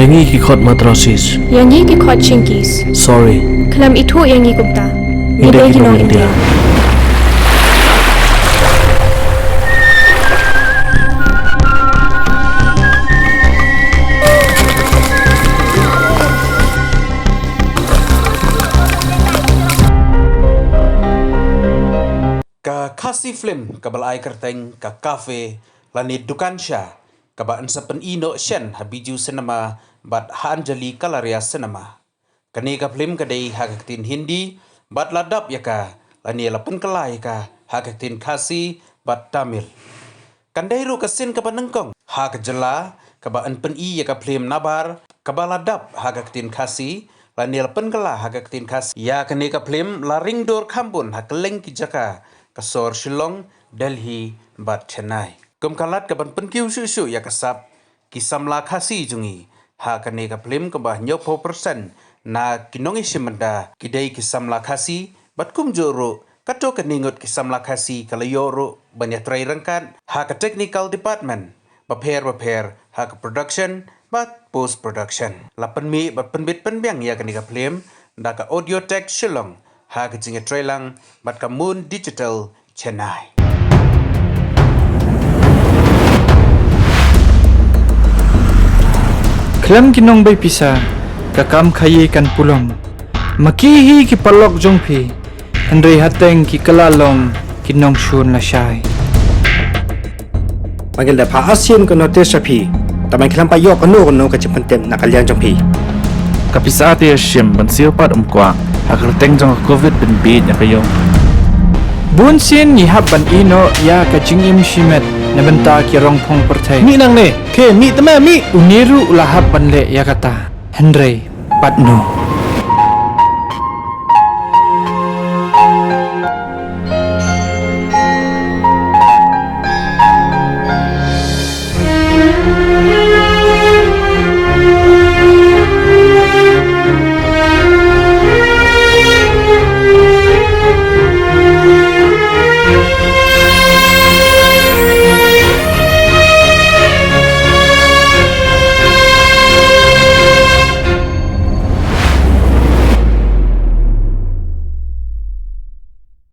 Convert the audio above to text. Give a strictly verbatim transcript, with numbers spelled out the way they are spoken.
Ïa ngi ki khot Madrasis. Ïa ngi ki khot Chinkies. Sorry. Khlem ithuh ïa ngi kumta. Ngi dei ki nong India. Ka Khasi film kaba la ai kyrteng ka Cafe lane Dukan Sha, kaba yn sa pyni noh shen ha Bijou Cinema bad ha Anjali Kalaria Cinema. Kane ka film ka dei ha ka ktien Hindi bad la dub ïa ka lane la pynkylla ïa ka ha ka ktien Khasi bad Tamil. Kan dei ruh ka sien kaba nyngkong ha ka jylla kaba yn pyni ïa ka film Nabar kaba la dub ha ka ktien Khasi lane la pynkylla ha ka ktien Khasi. Ïa kane ka film la ring dur kham bun ha kylleng ki jaka ka sor Shillong, Delhi bad Chennai. Kum ka lad kaban pynkiew shuh shuh ïa ka sap ki samla Khasi jong ngi ha kane ka film kaba hynñiewphew percent na ki nongïashim bynta ki dei ki samla Khasi bad kumjuh ruh kato kane ngut ki samla Khasi ka la ïoh ruh ban ïatrei ryngkat ha ka technical department bapher bapher ha ka production bad post production. La pynmih bad pynbit pynbiang ïa kane ka film da ka Audiotech Shillong ha ka jingïatreilang bad ka Moon Digital Chennai. Khlem ki nongbei pisa, ka kam khaïi kan pulom. Ma ki hi ki paralok jong phi, hynrei hateng ki kylla long ki nongshun lashai. Ba ngin da phah arsien ka notice sha phi. Tang ban khlem pat ïoh kano kano ka jingpyntip na ka liang jong phi. Ka pisa te ïa shim ban siew pat um kwah. Ha ka kyrteng jong ka covid pynbieit ïa ka ïong. Bun sien ngi hap ban ïehnoh ïa ka jingim shimet na bynta ki rong phong pyrthei. Mih nangne, khe mih te me mih. Une ruh u la hap ban leh ïa kata. Hynrei pat no.